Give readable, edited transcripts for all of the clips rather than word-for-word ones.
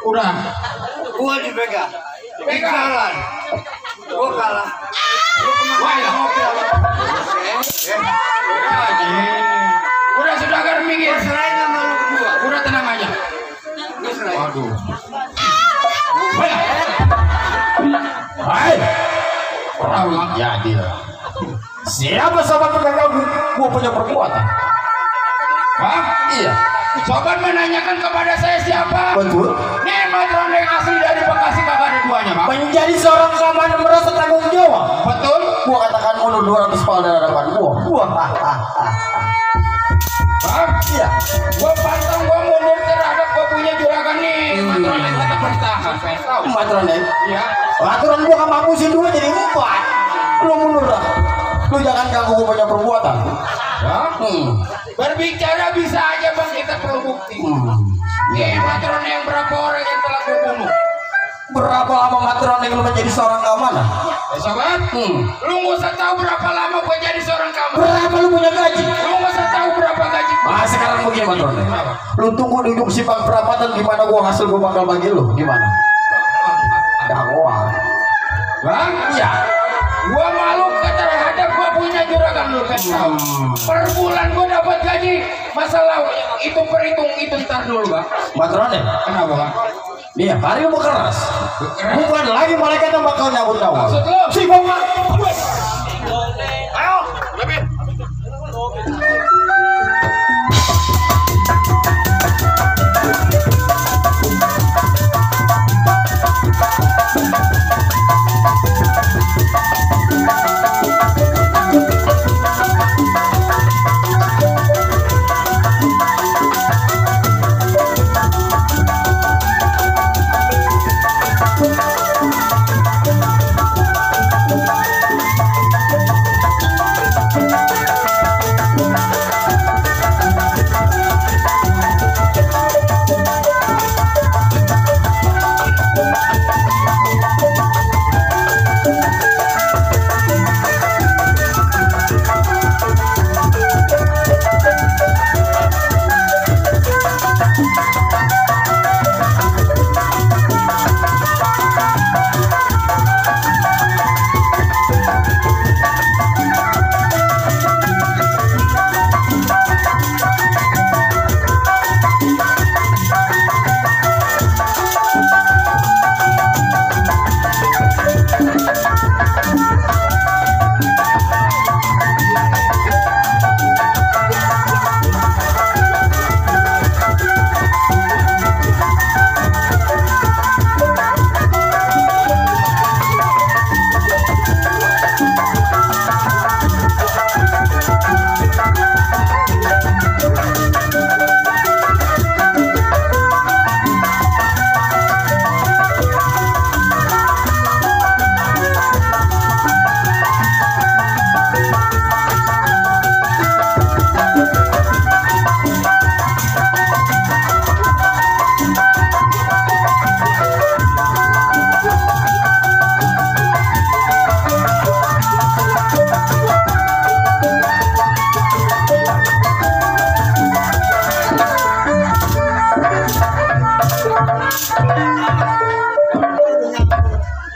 Udah. Gua dipegang. Dipegang. Gua kalah. Lu kemana mobil? Udah sudah agar minggir. Selain sama lu berdua. Udah tenang aja. Waduh. Hai. Orang jadi. Siapa sobat pengganggu? Gua punya perbuatan. Hah? Iya. Sobat menanyakan kepada saya siapa? Betul. Nih matron yang asli dari Bekasi kagak ada duanya, Bang. Menjadi seorang keamanan merasa tanggung jawab. Betul. Gua katakan mundur 200 kepala dari hadapan gua. Bang, Iya. gua pantang gua mundur terhadap gua punya juragan nih. Matron yang tetap bertahan, saya tahu. Matron ya. Iya. Aturan gua kan mapusin 2 jadi 4. Lu mundur dah. Lu jangan ganggu gua punya perbuatan. Ya? Berbicara bisa aja, Bang, kita perlu bukti. Nih matron yang berapa orang yang telah gua bunuh? Berapa lama matron yang lu menjadi seorang keamanan? Sobat, lu nggak usah tahu berapa lama gua jadi seorang kamu. Berapa lu punya gaji? Lu nggak usah tahu berapa gaji gua. Ah, sekarang begini matron. Lu tunggu duduk simpang perapatan gimana gua hasil gua bakal bagi lu. Gimana? Dakwah. Bang, Iya. gua malu terhadap gua punya juragan lu kan tahu. Per bulan gua dapat gaji. Masalah itu perhitung itu ntar dulu bang. Patrone, Kenapa bang? dia hari mau keras. Bukan lagi malaikat yang bakal nyabut nyawa. Maksud lu? Si Boma. Ayo, lebih.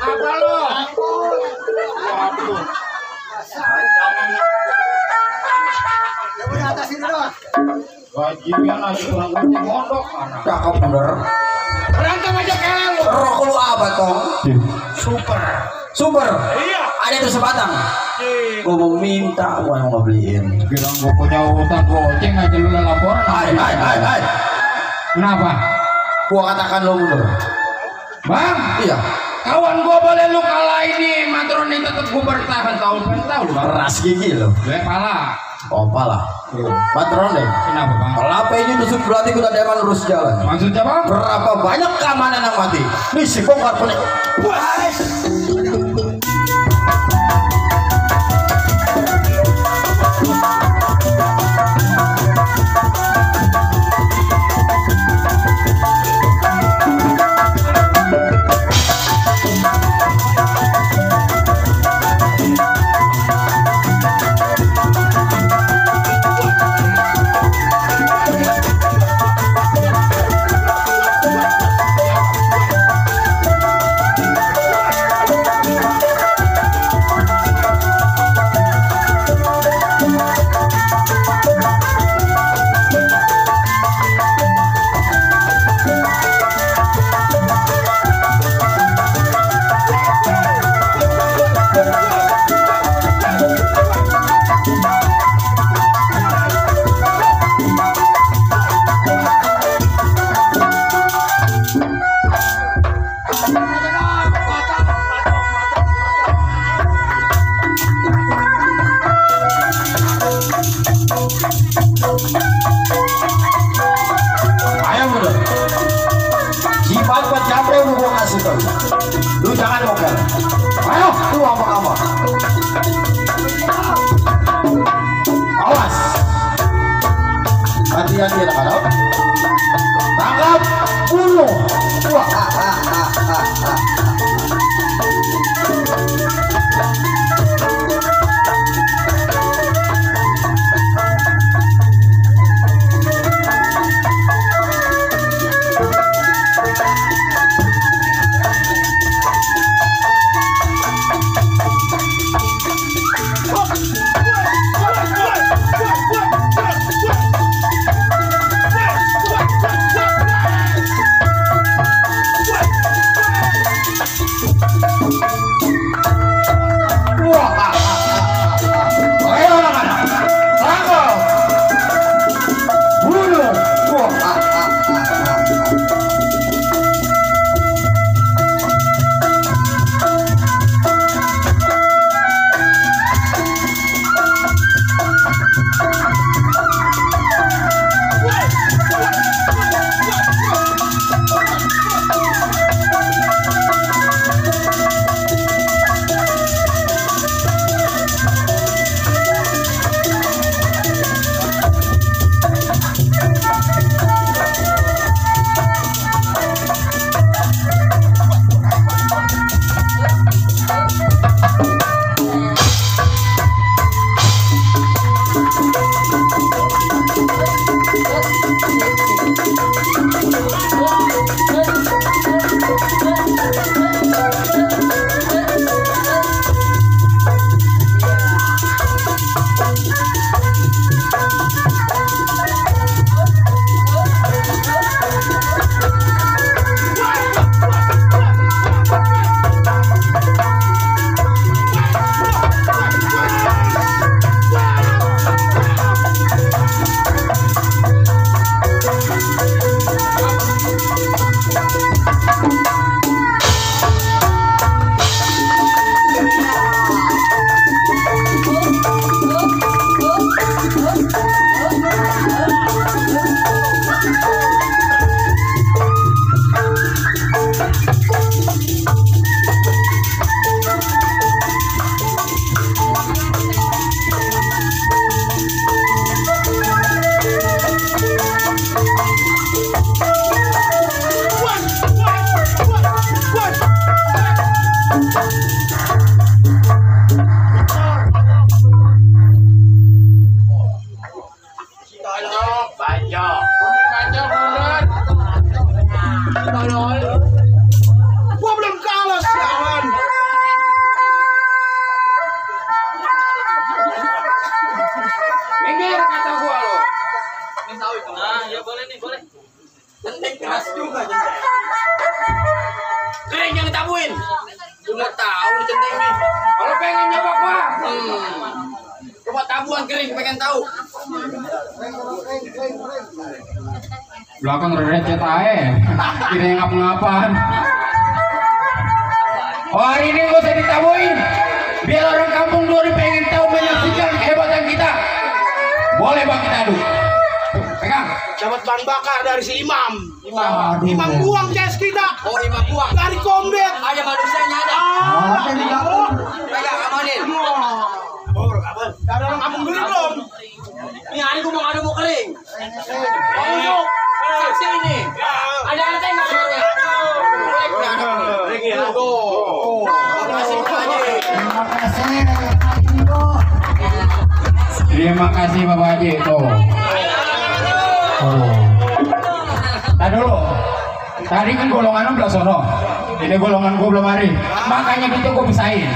Apa lu? Gajian aja kurang gaji mondok mana? Cakep bener. Berantem aja kayak lu. Rokok lu apa toh? Super. Super. Iya. Ada tuh sebatang. Gua mau minta, gua yang mau beliin. Bilang gua punya utang goceng aja lu laporan. Hai. Kenapa? Gua katakan lu mundur. Bang, Iya. kawan gua boleh lu kalah ini, matron ini tetap gua bertahan tahun tahu lu bang. Keras gigi lo. Gue pala. Opa lah. Patron deh. Kenapa bang? Kelapa ini tusuk berarti udah deman lurus jalan. Maksudnya bang? Berapa banyak keamanan yang mati? Nih si bongkar pelik. Ayo mundur. Sifat pencapre lu gua kasih tau. Lu jangan mokel. Ayo, lu apa? Awas. Hati-hati anak-anak. Tangkap, bunuh. Wah. Centeng keras juga centeng. Kering yang tabuin. Cuma tahu di centeng nih. Kalau pengen nyoba gua. Cuma tabuan kering pengen tahu. Belakang recet ae. Kira yang ngapa-ngapan. Oh, hari ini gak usah ditabuin. Biar orang kampung dulu pengen tahu menyaksikan kehebatan kita. Boleh bang kita adu. Pegang. Dapat bahan bakar dari si Imam. Aduh. Imam buang jas kita. Oh, Imam buang. Dari kombet. Ada manusianya ada. Pegang amanin. Ada orang kampung dulu belum? Ini hari gua mau ngadu mau kering. Masuk. Saksi ini. Ada rantai nggak suaranya? Terima kasih Bapak Haji. Tuh. Nah dulu. Tadi kan golongan belah sono. Ini golongan gua belum hari. Makanya gitu gua pisahin.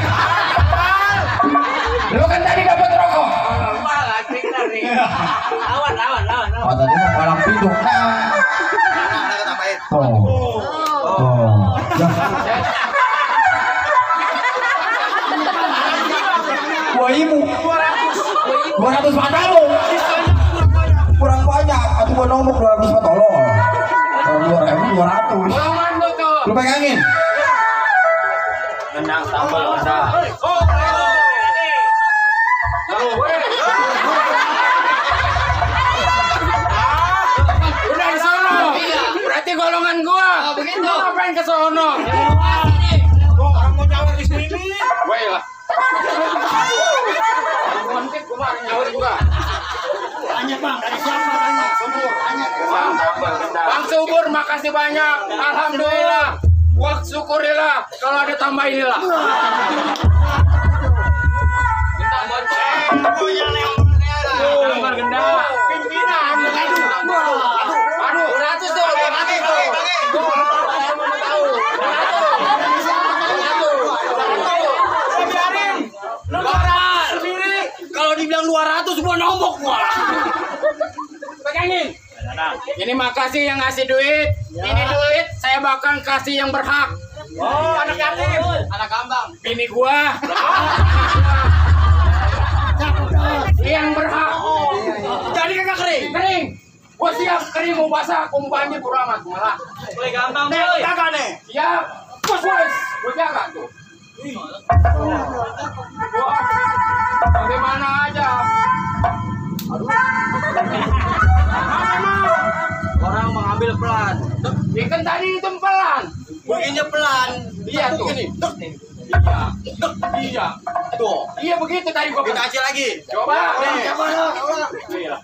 Lu kan tadi dapat rokok. Lawan. Oh, tadi mau palang piduk. Waimu 200 mata lu. Kurang banyak. Aku mau nomor 200 mah tolong. Kalau 2.200. Golongan lu tuh. Lu pegangin. Menang tambal ada. Udah di sono. Berarti golongan gua. Begitu. Ngapain ke sono? Orang mau nyawar di sini. Woi lah. Mantep gua mah nyawar juga. Tanya bang, dari siapa tanya? Subur. Bang Subur, makasih banyak. Alhamdulillah. Wah, syukurillah. Kalau ada tambah inilah. Gambar genda. Pimpinan. Aduh. 200 tuh, 200 tuh. Biarin. Lebaran. Kalau dibilang 200 gua nombok gua. Pegangin. Ini makasih yang ngasih duit. Ini duit saya bakal kasih yang berhak. Oh, anak yatim. Anak kambang. Bini gua. Yang berhak. Jadi kagak kering. Kering. Gua siap kering mau basah, mau banjir bodo amat malah. Boleh gampang nih. Kagak nih. Siap. Bos. Gua jaga tuh. Gua bagaimana aja. Orang mengambil pelan. Ya kan tadi itu pelan. Begini pelan. Iya tuh. Begini. Iya. Tuh. Iya begitu tadi gua. Kita aja lagi. Coba. Nih. Coba. Iya.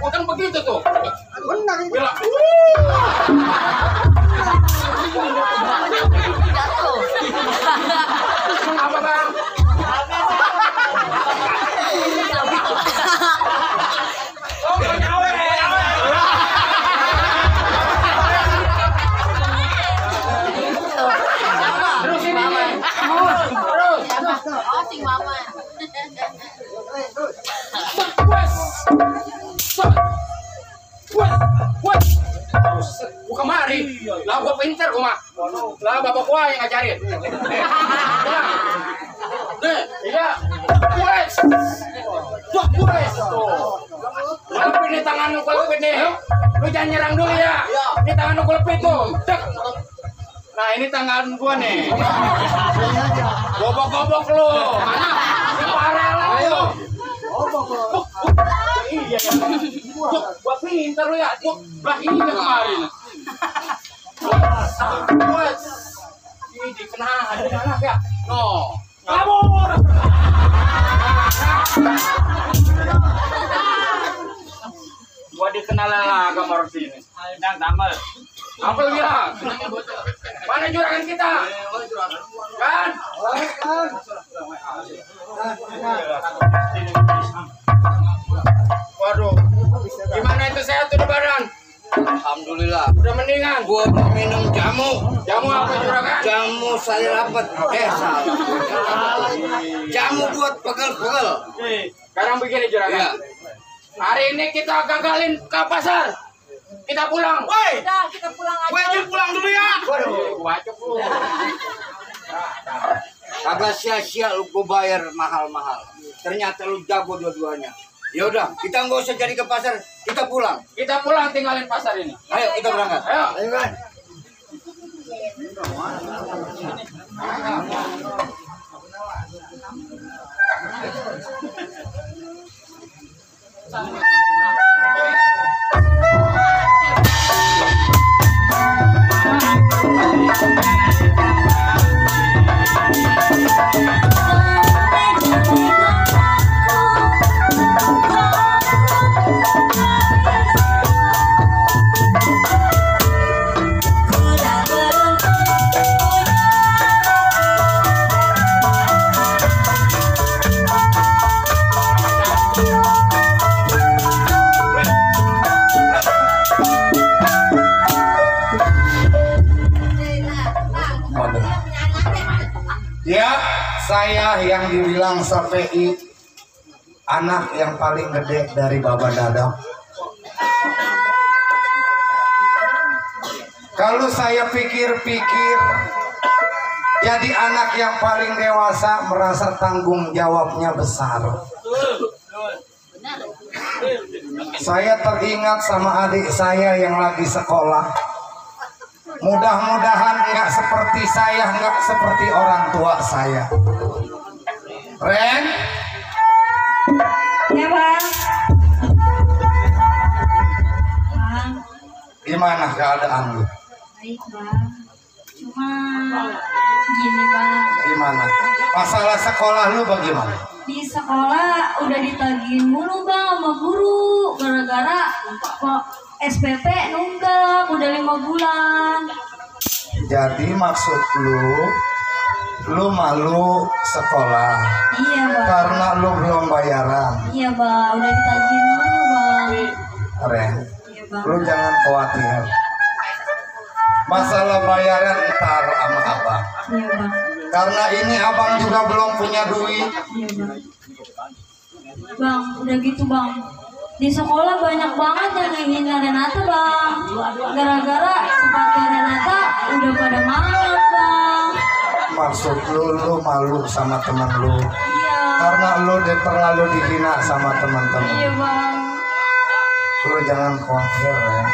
Gua kan begitu tuh. Benar. Bila. Apa bang? Terus ini nih. Terus. Oh, sing mama. Wes. Gua kemari. Lah gua pinter gua mah. Lah bapak gua yang ngajarin. Nih, iya. Wes. Wah, wes. Kalau ini tangan lu kelepit nih. Lu jangan nyerang dulu ya. Ini tangan lu kelepit tuh. Cek. Nah, ini tangan gua nih. Gobok-gobok lu. Mana? Si parel lu. Iya ya. Gua pinter lu ya. Gua ini kemarin. Wes. Ini kena ada anak ya. No. Kabur. Gua dikenal lah gambar sini. Nang tambal. Apa lu bilang? Mana juragan kita? Kan? Waduh. Gimana itu sehat tuh badan? Alhamdulillah. Udah mendingan. Gua mau minum jamu. Jamu apa juragan? Jamu sari rapet. Salah. Jamu buat pegel-pegel. Sekarang begini juragan. Iya. Hari ini kita gagalin ke pasar. Kita pulang. Woi, Udah, kita pulang aja. gue izin pulang dulu ya. Waduh, bacok lu. Kagak sia-sia lu gue bayar mahal-mahal. Ternyata lu jago dua-duanya. Ya udah, kita nggak usah jadi ke pasar, kita pulang. Kita pulang tinggalin pasar ini. Ayo kita berangkat. Ayo. Ayo kan. Ya, saya yang dibilang Sapi anak yang paling gede dari Baba Dadap. Kalau saya pikir-pikir, jadi anak yang paling dewasa merasa tanggung jawabnya besar. Saya teringat sama adik saya yang lagi sekolah. Mudah-mudahan nggak seperti saya, nggak seperti orang tua saya. Ren? Ya, Bang. Bang, Gimana keadaan lu? baik, Bang. Cuma gini, Bang. Gimana? Masalah sekolah lu bagaimana? Di sekolah udah ditagihin mulu, Bang, sama guru. Gara-gara kok SPP nunggak udah 5 bulan. Jadi maksud lu malu sekolah Iya, Bang. karena lu belum bayaran. Iya, Bang. Udah ditagihin mulu, Bang. Ren, Iya, Bang. lu jangan khawatir. Masalah bayaran ntar sama abang. Iya, Bang. Karena ini abang juga belum punya duit. Iya, Bang. Bang, udah gitu, Bang. Di sekolah banyak banget yang ngehina Renata, Bang. Gara-gara sepatu Renata udah pada mahal, Bang. Maksud lu malu sama teman lu Iya. karena lu terlalu dihina sama teman-teman. Iya, Bang. Lu jangan khawatir ya.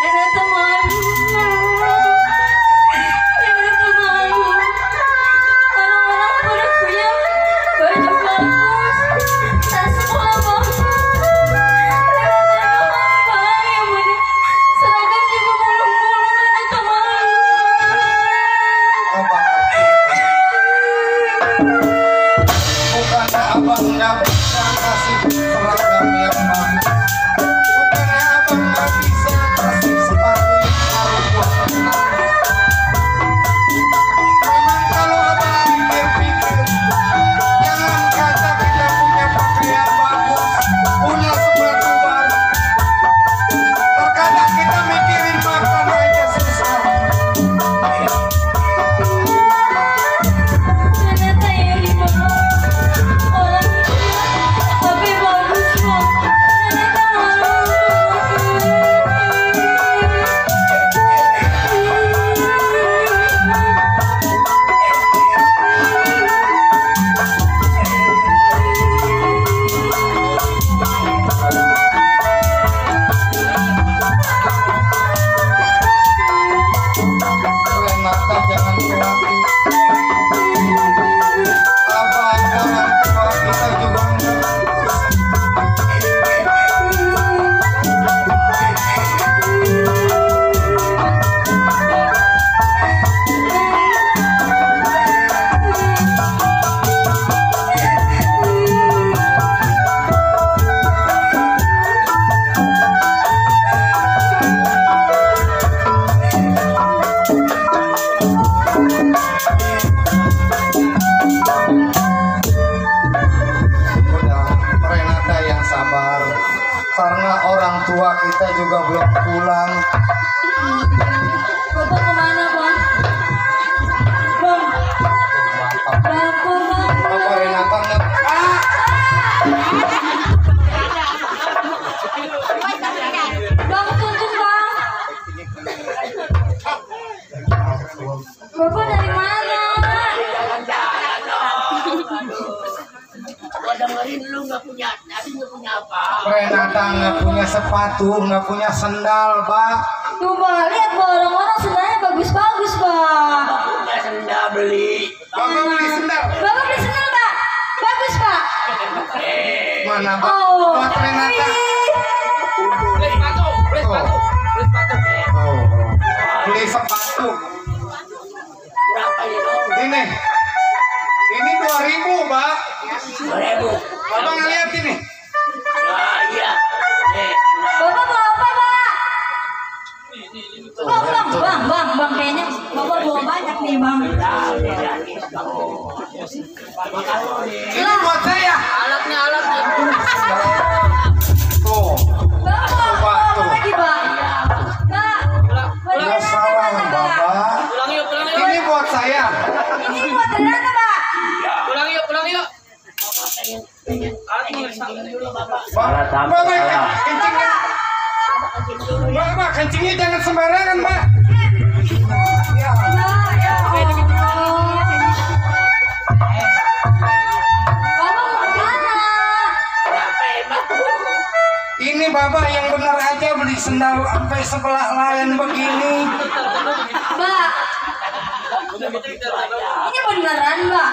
Renata malu. Renata malu. Orang-orang pada punya baju bagus. Tas sekolah bagus. Renata doang, Bang, yang punya seragam juga mulung-mulung. Renata malu. Abang bukannya abang nggak bisa kasih seragam yang bagus, bukannya abang nggak bisa kasih sepatu yang baru buat teman. Memang kalau abang pikir-pikir, jangan kata kita punya pakaian bagus, punya sepatu baru, terkadang kita mikirin makan aja susah. Ternyata ini Bang, orangnya tapi bagus, Bang. Ternyata malu. Renata jangan khawatir. Abang orang tua kita juga enggak. Udah, Renata yang sabar karena orang tua kita juga belum pulang. Bapak kemana, Bang? Bang, Bapak, Bang. Apa Renata nggak? lu nggak punya, Adit nggak punya apa? Renata nggak punya sepatu, nggak punya sendal, Pak. Tuh Pak, lihat Pak, orang-orang sendalnya bagus-bagus Pak. Punya sendal beli. Bapak beli sendal. Bapak beli sendal Pak, bagus Pak. Mana, Pak? Oh, Buat Renata. Beli sepatu, beli sepatu, beli sepatu. Oh, beli sepatu. Berapa ini dong? Ini 2.000, Pak. 2.000. Bapak ngeliat ini. Ah iya. Bapak mau apa Pak? Bang, kayaknya Bapak bawa banyak nih Bang. Ini buat saya. Alatnya. Tuh. Bapak, Pak, apa tuh. lagi Pak? Pak, Nggak salah, Bapak. Pulang yuk. Ini buat saya. ini buat Renata Pak. Pulang yuk. Bapak, kencingnya jangan sembarangan, Pak. Ya. Bapak mau kemana? Ini Bapak yang benar aja beli sendal sampai sebelah layan begini. Mbak, ini beneran Mbak?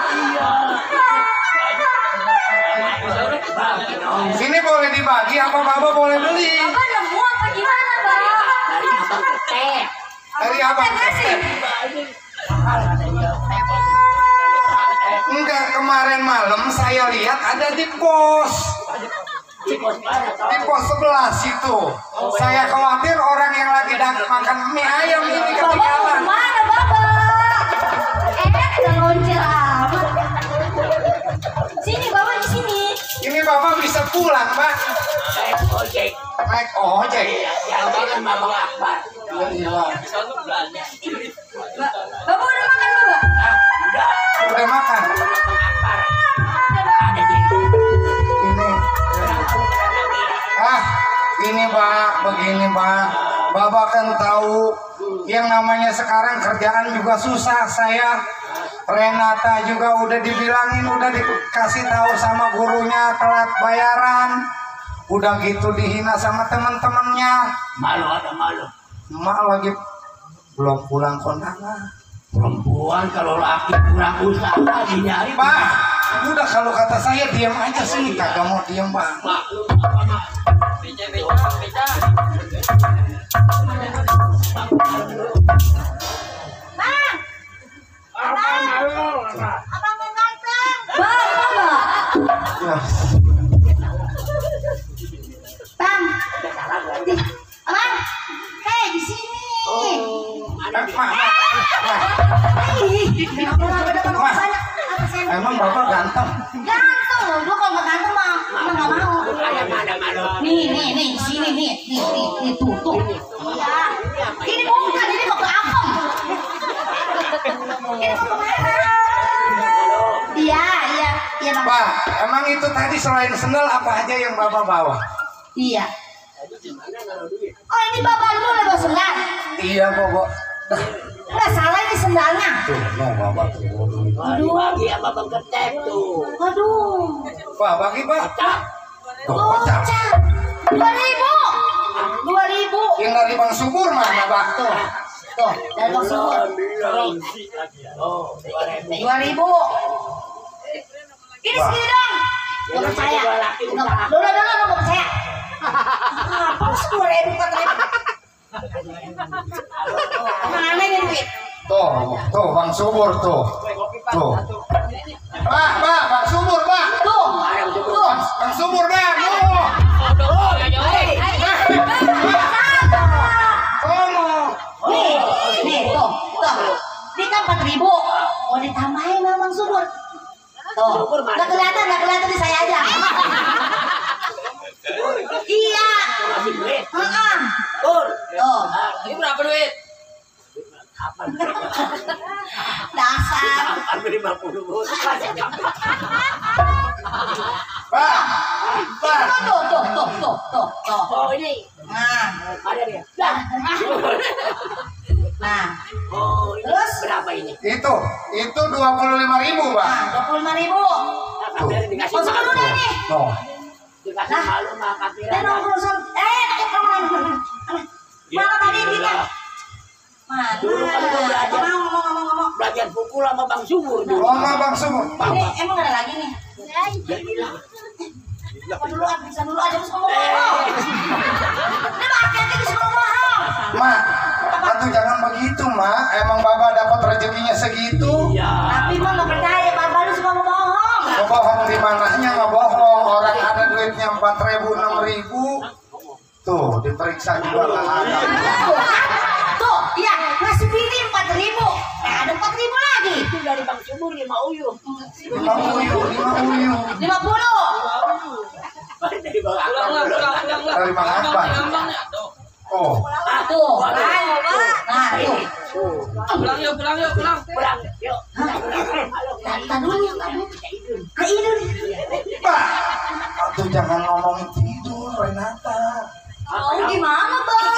Ini boleh dibagi apa Bapak boleh beli? Bapak nemu apa gimana Mbak? Dari Abang kasih. Enggak, kemarin malam saya lihat ada di pos. Di pos sebelah situ. Saya khawatir orang yang lagi makan mie ayam ini Bapak mau ketinggalan. kemana Bapak? Udah loncat amat. Sini Bapak di sini. Ini Bapak bisa pulang, Pak. Naik ojek. Iya. Bapak udah makan Bapak? Udah makan. Ini Pak, begini Pak. Bapak kan tahu yang namanya sekarang kerjaan juga susah. Saya Renata juga udah dibilangin, udah dikasih tahu sama gurunya telat bayaran. Udah gitu dihina sama teman-temannya. Malu. Emak lagi belum pulang kondangan. Perempuan kalau laki kurang usaha dinyari. Pak, udah kalau kata saya diam aja sini, kagak mau diam Pak. Beca. Bang! Abang mau ganteng! Bang! Ya. Bang! Abang! Hei, di sini! Emang Bapak ganteng? Ganteng loh, gua kalau nggak ganteng mah nggak mau. Nih, sini nih, tuh. Iya. Ini bukan, ini mau ke Apem. Ini mau kemana? Iya Bang. Pak, emang itu tadi selain sendal apa aja yang Bapak bawa? Iya. Oh ini Bapak lu udah bawa sendal? Iya, Bobo. Nggak salah ini sendalnya. Tuh, mau Bapak tuh. Aduh. Bagi sama Bang Ketek tuh. Aduh. Pak, bagi Pak. Tuh, kocak. 2.000. Yang dari Bang Subur mana, Pak? Tuh, dari Bang Subur. 2.000. Ini segini dong. Gak percaya. Dulu, gak percaya. Apa sih 2.000, 4.000? Mana ini duit? Tuh, Bang Subur tuh. Tuh. Pak, Bang Subur, Pak. Tuh. Bang Subur, Bang. Nih, tuh. Ini kan 4.000. Oh, ditambahin sama Bang Subur. Tuh. Gak kelihatan di saya aja. Iya. Tuh. Ini berapa duit? Dasar. Pak. Tuh. Oh ini. Nah, Ada dia. nah. Oh ini Terus? berapa ini? Itu 25.000, Pak. Nah, 25.000. dikasih Masuk dulu deh nih. Oh. dikasih malu sama Kapira. Dan nongkrong sama mana tadi kita? Dulu kan gua belajar. Ngomong. Belajar pukul sama Bang Subur dulu. Oh, sama Bang Subur. Ini emang ada lagi nih. Apa dulu bisa dulu aja terus ngomong. Ini hati-hati bisa ngomong. Ma, atuh jangan begitu, Ma. Emang Baba dapat rezekinya segitu. Iya. Tapi mah nggak percaya, Baba lu suka ngebohong. Ngebohong di mananya ngebohong. Orang ada duitnya 4.000, 6.000. Tuh, diperiksa juga nggak ada. Tuh, iya ngasih bini 4.000. Ada 4.000 lagi. Itu dari Bang Subur 5 uyuh. 5 uyuh. 50. Dari Bang Akbar. Dari Bang Akbar. Oh, Tuh, nah tuh. Pulang yuk. Yuk. Tadi dulu. Idul. Pak. Atuh jangan ngomong tidur, Renata. Oh, gimana, Bang?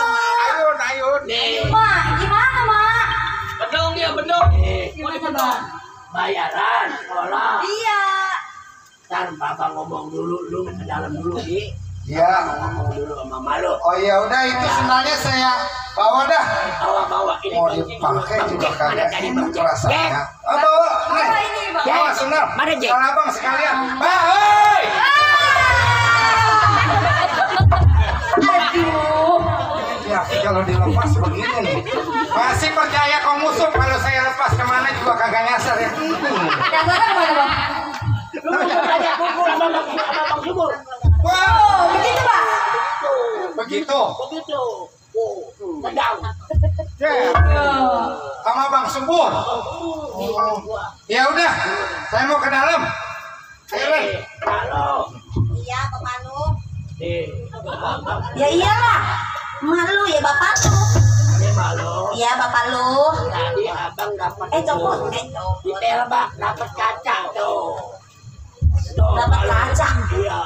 Ayun. Nih. Mak, gimana, Mak? Bedong. Gimana, Bang? Bayaran sekolah. Iya. Ntar Bapak ngomong dulu, lu ke dalam dulu nih. Ya. Ngomong dulu sama Malu. Oh ya udah itu sendalnya saya bawa dah. Bawa ini Mau Bang dipakai Bang juga Jack, mana kagak tadi enak Bang Jack? rasanya. Oh bawa, nih. Apa ini, Bang? Bawa sendal. Mana, Jack? Salah bang sekalian. Bah, hei. Aduh. Ya kalau dilepas begini nih. Masih percaya kau musuh kalau saya lepas kemana juga kagak nyasar ya. Yang mana kemana, Bang? Lu belajar pukul sama Bang Subur. Wah, Begitu, Bang? begitu. Pedang. Sama Bang Subur. Ya udah, saya mau ke dalam. Ayo, Ren. Halo. Iya, Bapak lu. Abang. Ya iyalah. Emak lu ya Bapak lu. Malu. Iya, Bapak lu. Tadi abang dapat Copot. di telbak dapat kaca tuh. Dapat kaca. Iya.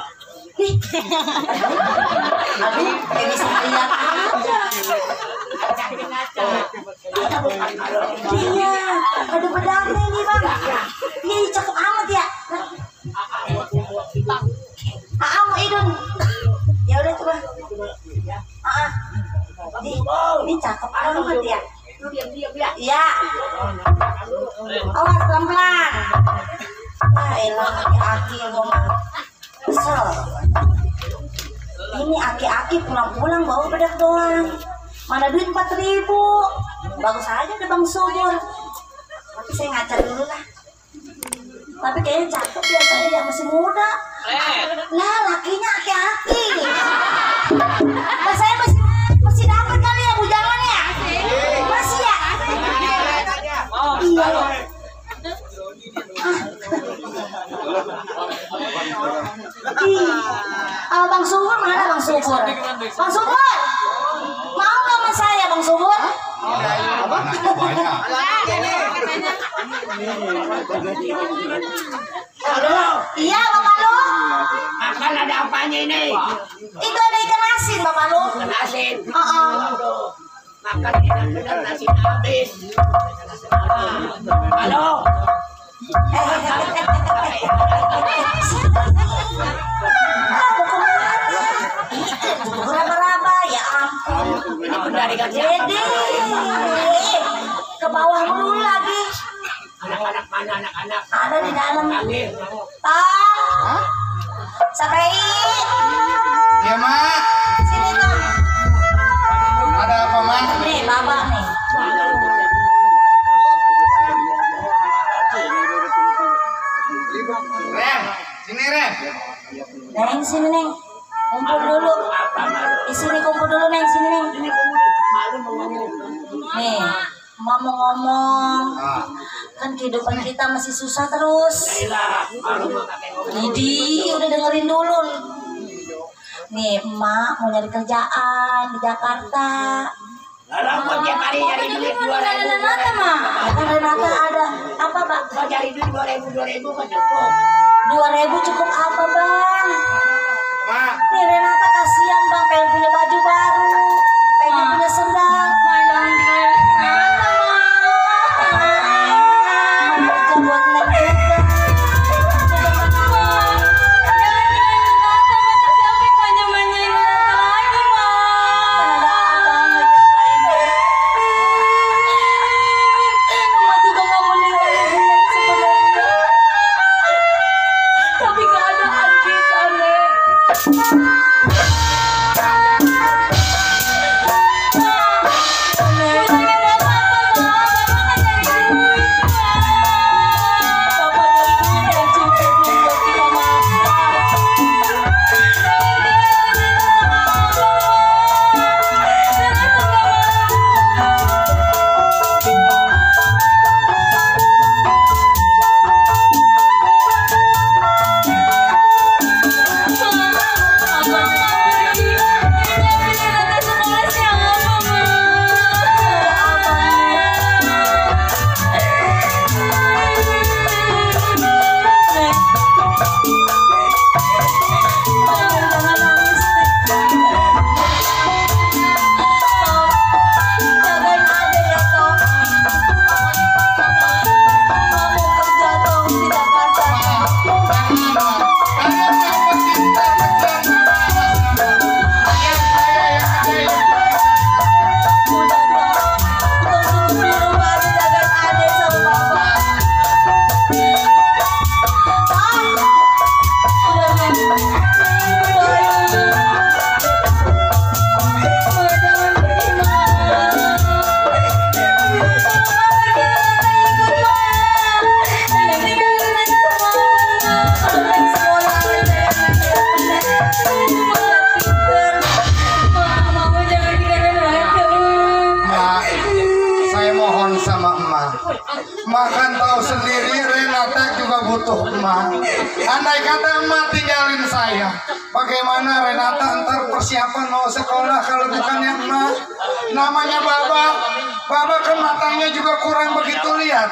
Nih. Aduh, kayak bisa lihat aja. Iya, ada pedangnya nih, Bang. Ih, cakep amat ya. Mau Idun. Ya udah coba. Ini cakep amat ya. Lu diam ya. Iya. Awas pelan-pelan. Ah, elah aki-aki gua mah. Kesel. Ini aki-aki pulang-pulang bawa bedak doang. Mana duit 4.000. Bagus aja ada Bang Subur. Tapi saya ngaca dulu lah. Tapi kayaknya cakep biasanya yang masih muda. Lah lakinya aki-aki. Nah, saya masih dapat kali ya bujangannya. Masih ya? Iya loh. Bang Subur mana Bang Subur? Bang Subur, mau nggak sama saya Bang Subur? Halo. Iya Bapak lu. Makan ada apanya ini? Itu ada ikan asin Bapak lu. Ikan asin. Heeh. Makan benar nasi habis. Halo. Raba-raba ya ampun. Ini dari Jadi ke bawah dulu lagi. anak-anak mana anak-anak? Ada di dalam. Panggil. Tang. Sampai. Ya Mak, Sini Tang. ada apa Mak? Nih Bapak nih. Ren, sini Ren. Neng sini Neng. Kumpul dulu. Di sini kumpul dulu Neng sini Neng. Malu mau ngomong. Nih, Emak mau ngomong. Ah, Kan kehidupan kita masih susah terus. Yaelah, malu mau pakai ngomong. Jadi udah dengerin dulu. Nih Emak mau nyari kerjaan di Jakarta. Kalau mau tiap hari nyari duit 2.000. Renata mah. Kan Renata ada apa Pak? Mau cari duit 2.000 kan cukup. 2.000 cukup apa Bang? Mak, Nih Renata kasihan Bang, pengen punya baju baru, pengen punya sendal. Jangan tinggalin Renata Mah. Kerja buat Neng juga. andai kata emak tinggalin saya, bagaimana Renata ntar persiapan mau sekolah kalau bukan yang emak? Namanya Baba kan matanya juga kurang begitu lihat.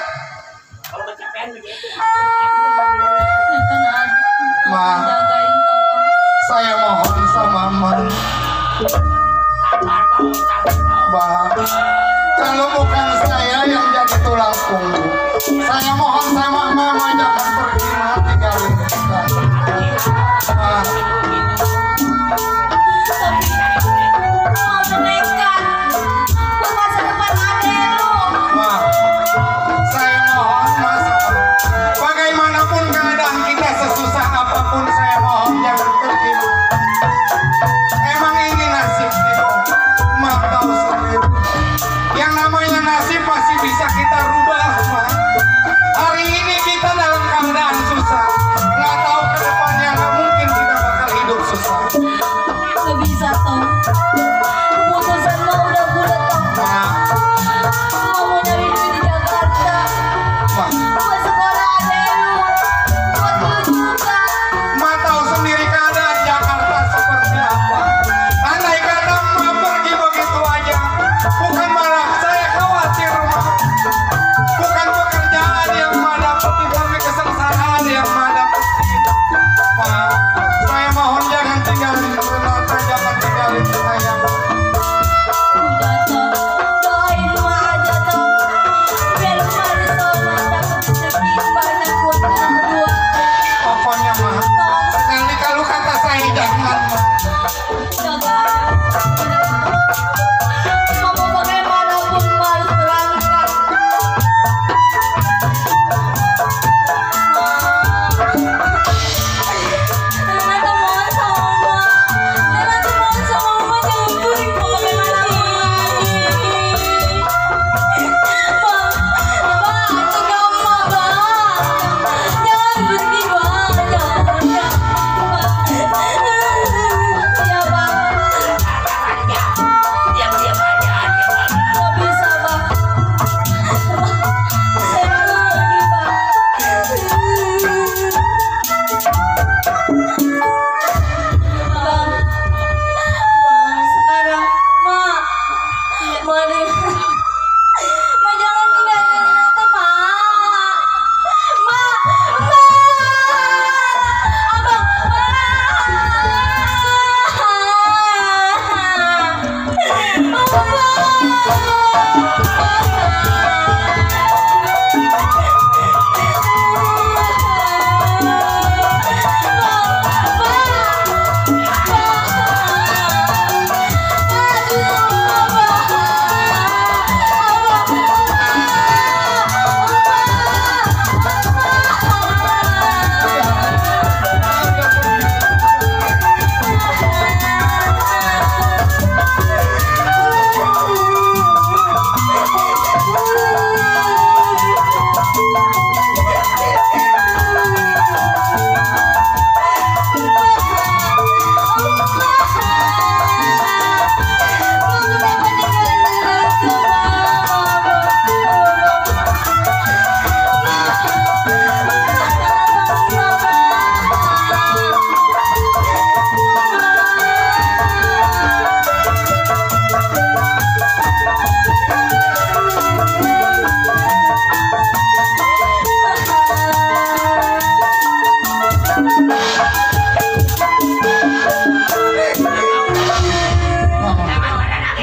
Ma, saya mohon sama emak. Kalau bukan saya yang jadi tulang punggung, saya mohon sama mama jangan pergi, mah tinggalin kita. Mau menekan ke masa depan adek lu. Ma, saya mohon mas, bagaimanapun keadaan kita sesusah apapun, saya mohon jangan pergi. Emang ini nasib kita, mak tahu sendiri. Yang namanya nasib pasti bisa kita rubah, mak. Hari ini kita dalam keadaan susah, nggak tahu ke depannya, nggak mungkin kita bakal hidup susah. Gak bisa toh. Keputusan lo udah bulat toh. Mak, Mau nyari duit di Jakarta. mak, Buat sekolah adek lu. Buat lu juga. mak tahu sendiri keadaan Jakarta seperti apa. Andai kata mak pergi begitu aja, bukan malah saya khawatir, mak. Bukan pekerjaan yang mak dapetin, tapi kesengsaraan yang mak dapetin. Mak, saya mohon jangan tinggalin Renata, jangan tinggalin saya. Udah toh. Doain emak aja toh. Biar emak di sana dapet rezeki banyak buat kita berdua. Pokoknya mak, sekali kalau kata saya jangan, mak. Jaga adek. Mau bagaimanapun emak harus berangkat. Renata mohon sama emak. Renata mohon sama emak jangan pergi mau bagaimanapun. Bang, tegak emak bang. Jangan pergi bang, jangan. Ya bang. Diam-diam aja. Gak bisa bang. Saya harus pergi bang. Bang, sekarang mak, mari, mak jangan tinggalin Renata mak, abang,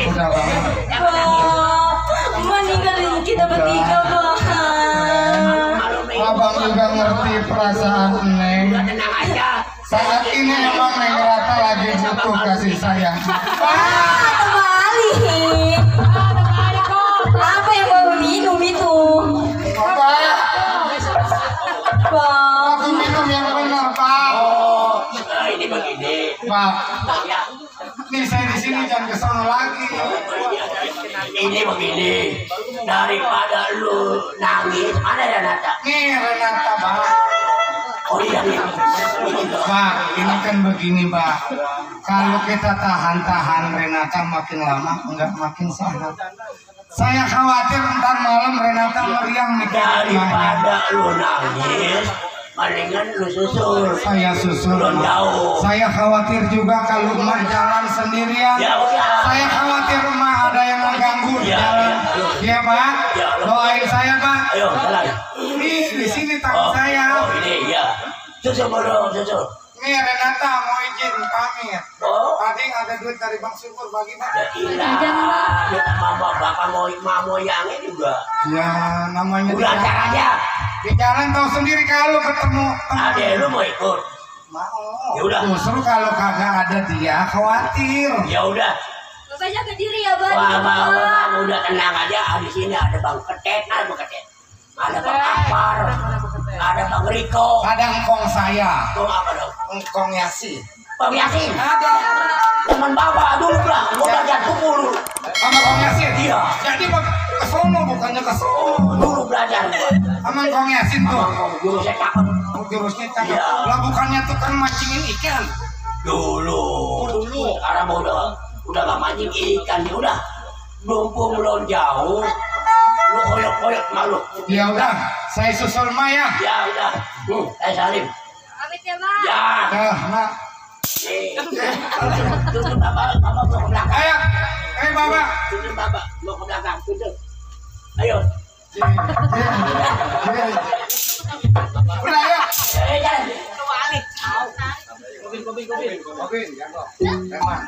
Udah lama. Bang, ninggalin kita bertiga bang. Abang juga ngerti perasaan Neng. Saat ini emang Neng Rata lagi butuh kasih sayang. Kembali. Apa yang baru minum itu? Pak, Bang, aku minum yang benar, Pak. Ini begini. Pak, nih saya di sini jangan ke sono lagi. Ini begini. Daripada lu nangis, mana Renata? Nih Renata, Pak. Oh iya nih. Pak, ini kan begini, Pak. Kalau kita tahan-tahan Renata makin lama, enggak makin sehat. Saya khawatir ntar malam Renata meriang nih kayak gimana. Daripada lu nangis, Palingan lu susul. Saya susul. Belum Mak. jauh. Saya khawatir juga kalau Mak jalan sendirian. Ya udah. Saya khawatir Mak ada yang mengganggu di Ya, jalan. ya. Iya Pak. Ya, Doain saya Pak. Ayo jalan. Ini di sini takut saya. Oh ini ya. Susul dulu, susul. Nih Renata mau izin pamit. Oh. Tadi ada duit dari Bang Syukur bagi Pak. Ya ilah. Kita mama bapak mau yangnya juga. Ya namanya di Udah jalan. antar aja. Di jalan tahu sendiri kalau ketemu teman. Ada lu mau ikut? Mau. Ya udah. Justru kalau kagak ada dia khawatir. Ya udah. Bapak jaga diri ya, Bang. Wah, udah tenang aja. Di sini ada Bang Ketet, ada Bang Ketet. Ada Bang Akbar, ada Bang Riko. Ada engkong saya. Tuh apa dong? Engkong Yasin. Bang Yasin. Ada. Teman bapak dulu lah. Gua belajar pukul. Sama Kong Yasin. Iya. Jadi ke sono bukannya ke sono. Dulu belajar gua. Sama Kong Yasin tuh. Jurusnya cakep. Jurusnya cakep. Iya. Lah bukannya tukang mancingin ikan. Dulu. Sekarang udah gak mancing ikan. Ya udah. Mumpung belum jauh. Lu koyok-koyok malu. Ya udah, saya susul Maya. Ya udah. Salim. Pamit ya, Bang. Ya. Dah, Mak. Tutup bapak mau ke belakang. Ayo. Bapak. Tutup bapak mau ke belakang. Tutup. Ayo. Udah ya. Jalan. Kopi, ya kok. Emang.